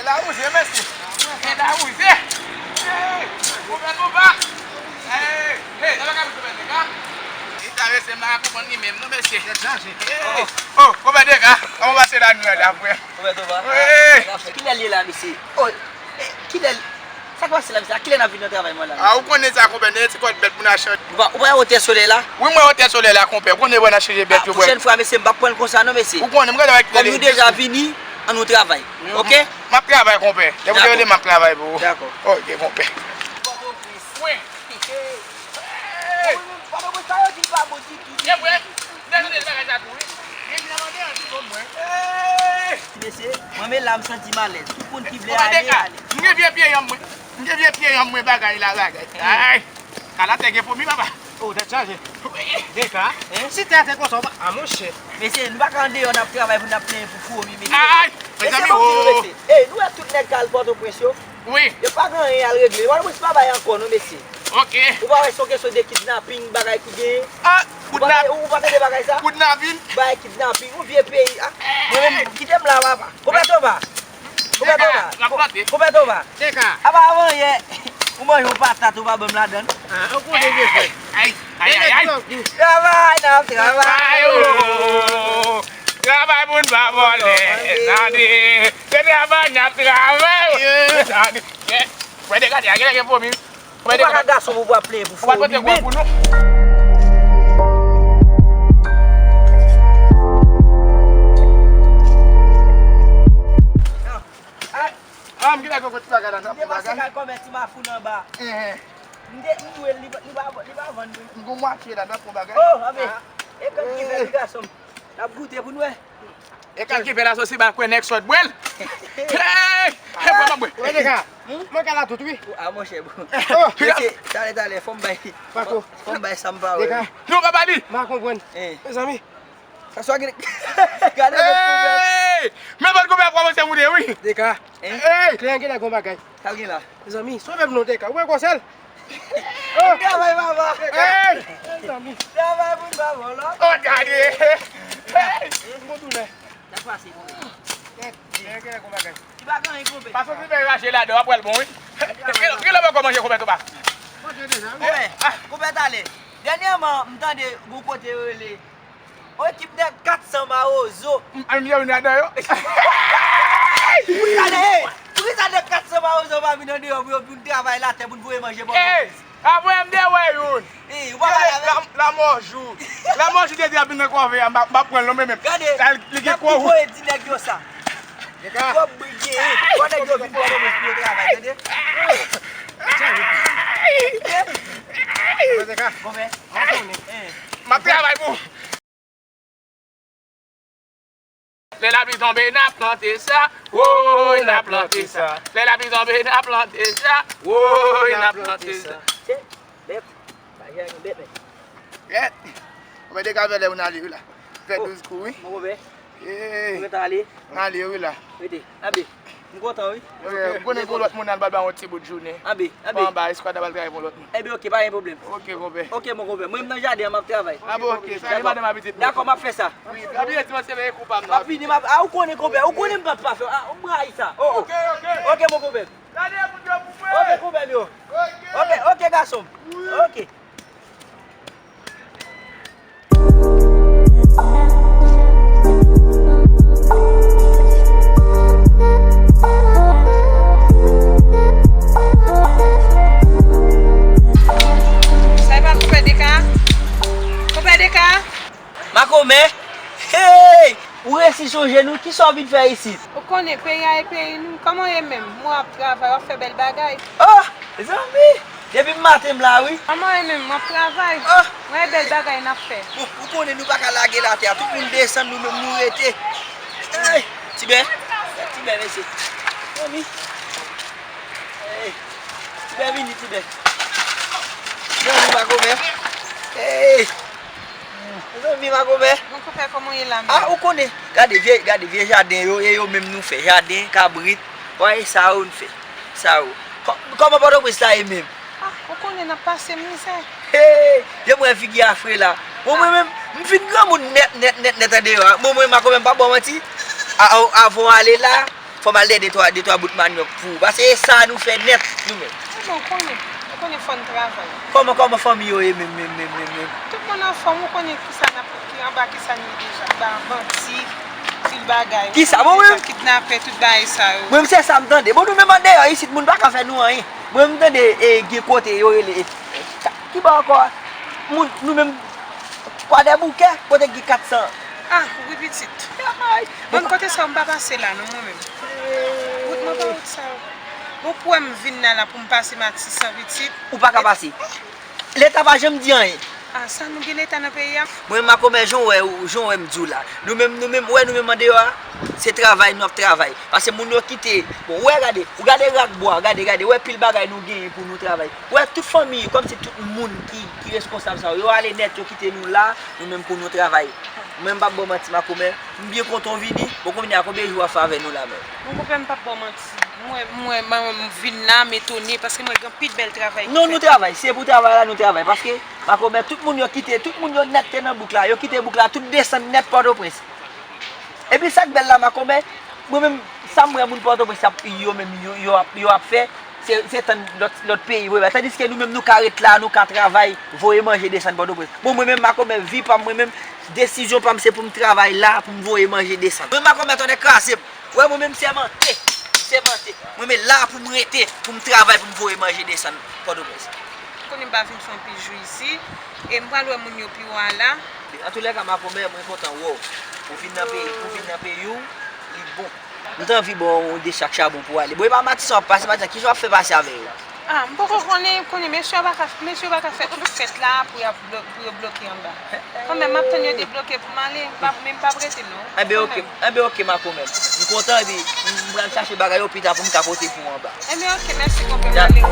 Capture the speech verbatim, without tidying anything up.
Lawouze, mesye. E lawouze. Hey, konpè Touba. Hey, hey, sa pa ka konpè Touba. Li ta mesye, m pa ka konprann li menm, non, mesye. Tèt chaje. Hey. Oh, oh, konpè Deka, kòman pase la nou la, frè? Konpè Touba. Hey. Kilè l ye la, mesye? Oh, eh, kilè l, sa k pase la, mesye? A kilè n ap vin nan travay mwen la? Ah, ou konnen sa, konpè, nèg ti kòd bèt pou n al chanje. Ou pa, ou pa wè otè solèy la? Wi, mwen otè solèy la, konpè. Ou konnen wè n ap chanje bèt yo, pwòchèn fwa, mesye, m p ap pran l konsa, non, mesye. Ou konnen, m gade avèk kilè l ye. Kòm nou deja vini, an nou travay. Ok? M ap travay, konpè. Lè pou te rele m ap travay pou ou. Dakò. Ok, konpè. Pòtoprens. Wi. Pòtoprens, sa yo di l pa bon ditou. E vre? Lè nou de bagay sa tou, wi. Gen vin ap andedan ti bon mwen. Ti mesye, mwen menm la m santi m alèz. Tout moun ki vle ale, ale. M gen vye pye yanm mwen. M gen vye pye yanm mwen bagay la, bagay. Ay. Kalatè gen fomi, papa. Oh, tèt chaje. Deka. Si tè a te konsa, w pa, a monchè. Mesye, nou pa ka andeyò n ap travay pou n ap plenyen pou fomi, mesye. Ay, mezanmi, oh. Ey, nou wè tout nèg k al Pòtoprens yo? Wi. Yo pa gen anyen y al regle. Pòtoprens pa bay ankò, non, mesye. Ok. Ou pa wè se yon kesyon de kidnaping, bagay ki genyen? Ah, ou pa, ou pa tande bagay sa? Kidnaping. Bagay kidnaping, yon vye peyi. Ah, mwen menm, kite m la, papa. Konpè Toba. Konpè Toba. Konpè Toba. Apa avan yè, ou manje yon patat, ou pa ban m ladann. Ah, ou konnen byen fè. Ay, ay, ay, ay. Travay, n ap travay. Travay, oh. Travay pou n pa vòlè. Tande. Se travay n ap travay. Tande. Wè, de gade, a gen lè gen fomi. Ou pa ka gason pou w ap plenyen pou fomi, men. Ah, m genlè gen yon ti bagay la, m te pase kay kòmè ti mafou nan ba. M te, m dwe l, li pa, li pa, li pa vann, wi. M gon mwatye la, m ap pran bagay. Oh, anben. E kòb ki fè, ti gason m. N ap goute pou n wè. E kòb ki fè la, sòsi ba kwè nèg sòt bwè l. Hey! Hey, bwè, bwè. Mwen ka la tout, wi. A, monchè, bon. Mesye, talè, talè, fò m bay, fò m bay sa m pa wè. Non, papa li. M pa konprann. Mezanmi. Sa swa gen, gade lòt kouvè. Hey! Men lòt kouvè ap kòmanse moute, wi. Deka. Hey! Klè an gen la gon bagay. Sa l gen la? Mezanmi, sove m non, Deka. Ou wè gwosè l? Travay, papa. Hey! Mezanmi. Travay pou n pa vòlò. Oh, gade. Hey! M gon doulè. Sa k pase, konpè? Tèt. Klè an gen la gon bagay. Li pa gen anyen, konpè. Pase w fin fè rache ladan, w ap wè l bon, wi. Kilè w poko manje, konpè Toba? Manje deja, wi. Konpè, konpè talè. Dènyèman, m tande gon kote yo rele Yon ekip nèg kat san mawozo. M, a, m ye youn ladan yo. Poukisa nèg, poukisa nèg kat san mawozo pa vin andeyò pou yo, pou n travay latè, pou n voye manje bò? Ey, apre m te wè youn. Ey, ou pa pale avè l? Lanmò jou. Lanmò jou te di ap vin nan kòve a, m pa, m pa pran l non, men menm. Gade, li gen kò. N ap voye di nèg yo sa. Twòp bri genyen. Fò nèg yo vin Pòtoprens pou yo travay, tande? Konpè. M ap travay pou. Lè lapli tonbe, n ap plante sa. Woy, n ap plante sa. Lè lapli tonbe, n ap plante sa. Woy, n ap plante sa. Bèt. Pa jere nou bèt, men. Bèt. Ou mèt de ka vè lè ou n ale, wi la. Fè douz kou, wi. Mon konpè. Ou gentan ale? N ale, wi la. Rete. Anben. M kontan, wi. Ou konnen pou lòt moun al ba l ba yon ti bout jounen. Anben, anben. Anba, eskwad la pral travay pou lòt moun. Enben, oke, pa gen pwoblèm. Oke, konpè. Oke, mon konpè. Mwen, m nan jaden an, m ap travay. Anben, oke. Salye madanm ak pitit. Dakò, m ap fè sa. Wi, pa bliye di mwen se veye kou pa m nan. M ap vini, m ap, a, ou konnen, konpè. Ou konnen m p ap pa fè. A, m rayi sa. O, o. Oke, oke. Oke, mon konpè. Gade moun yo pou mwen. Oke, konpè m yo. Oke, oke, gason m. Oke. Sa e pa konpè Deka? Konpè Deka? Makomè? Hey! Ou resi sonje nou, kisa w vin fè isit? Ou konnen peyi a e peyi nou. Kòman w ye menm? Mwen ap travay, w ap fè bèl bagay. Oh! Zanmi! Depi maten m la, wi. Kòman w ye menm? M ap travay. Oh! Mwen e bèl bagay n ap fè. Bon, ou konnen nou pa ka lage latè a. Tout moun desann, nou menm nou rete. Hey! Tibè! Tibè, mesye. Zanmi! Hey! Tibè vini, Tibè. Zanmi, makomè. Hey! Zanmi makomè. Bon, konpè, kòman w ye la menm? A, ou konnen. Gade vye, gade vye jaden yo, e yo menm nou fè. Jaden, kabrit. Wè, e sa yo n fè. Sa yo. Kò-, kòman Pòtoprens la ye menm? A, ou konnen n ap pase mizè. Hey, jan m wè figi a fre la. Bon, mwen menm, m fin granmoun nèt, nèt, nèt, nèt andeyò a. Bon, mwen, makomè, m p ap ba w manti. A, a, avan w ale la, Fò m al dèyè de twa, de twa bout manyòk pou ou. Paske e sa nou fè nèt, nou menm. Bon, ou konnen, ou konnen fò n travay. Kòman, kòman fanmi yo ye menm, menm, menm, menm, menm? Tout moun anfòm, ou konnen kisa n ap, ki anba kisa n ye deja. Ba manti, pil bagay. Kisa? Bon, mwen kidnapè, tout bagay sa yo. Mwen, se sa m tande. Bon, nou menm andeyò isit, moun pa ka fè nou anyen. Mwen, m tande e, gen kote yo rele e, ki bò ankò? Moun, nou menm, Kwadèboukè, kote ki kat san. Ah, wi pitit. Mwen kote sa m pa pase la non mwen menm. Wout mwen pa wout sa. Bon pou wè m vin la la pou m pase Matisan pitit. Ou pa ka pase. Leta pa janm di anyen. Ah, sa nou gen leta nan peyi a? Mwen makomè jan w wè, jan w wè m di w la. Nou menm, nou menm, wè nou menm andeyò a, se travay nou ap travay. Paske moun yo kite, bon, wè gade, ou gade rak bwa, gade, gade, wè pil bagay nou genyen pou nou travay. Wè tout fanmi, kòmsi tout moun ki, ki reskonsab sa yo, yo ale nèt, yo kite nou la, nou menm pou nou travay. Mwen m p ap ba w manti makomè, m byen kontan w vini, bon kounye a konbyen jou w ap fè avè nou la menm? Mon konpè m p ap ba w manti, mwen, mwen, mwen, m vin la, m etone, paske mwen gen anpil bèl travay ki fèt. Non, nou travay, se pou travay la nou travay, paske makomè, tout moun yo kite, tout moun yo nèt te nan bouk la, yo kite bouk la, tout desann nèt Pòtoprens. Epi sa k bèl la makomè, mwen menm, sa m wè moun Pòtoprens ap, yo menm, yo, yo ap, yo ap fè, se, se tann lòt, lòt peyi voye bagay. Tandiske nou menm, nou ka ret la, nou ka travay, voye manje desann Pòtoprens. Bon, mwen menm makomè, vi pa m, mwen menm, desizyon pa m, se pou m travay la, pou m voye manje desann. Mwen makomè, tonnè kraze m. Wè mwen menm sèmante, m sèmante. Mwen men la pou m rete, pou m travay, pou m voye manje desann Pòtoprens. Konnen m pa vin fè anpil jou isi, e m pral wè moun yo pi wo a la. Antoulèka makomè, mwen kontan wè w. Ou vin nan peyi, ou vin nan peyi w, li bon. M t anvi ba w yon dechak chabon pou w ale. Bon, e pa Matisan w ap pase, Matisan, kisa w ap fè pase avè yo? Ah, m poko konnen, konnen mesye yo pa ka, mesye yo pa ka fè tout fèt la pou y ap blo-, pou yo bloke anba. Kanmenm, m ap tann yo debloke pou m ale, m pa, men m p ap rete non. Enben oke, enben oke makomè. M kontan epi m pral chache bagay yo pita pou m ka pote pou w anba. Enben oke, mèsi konpè, m ale.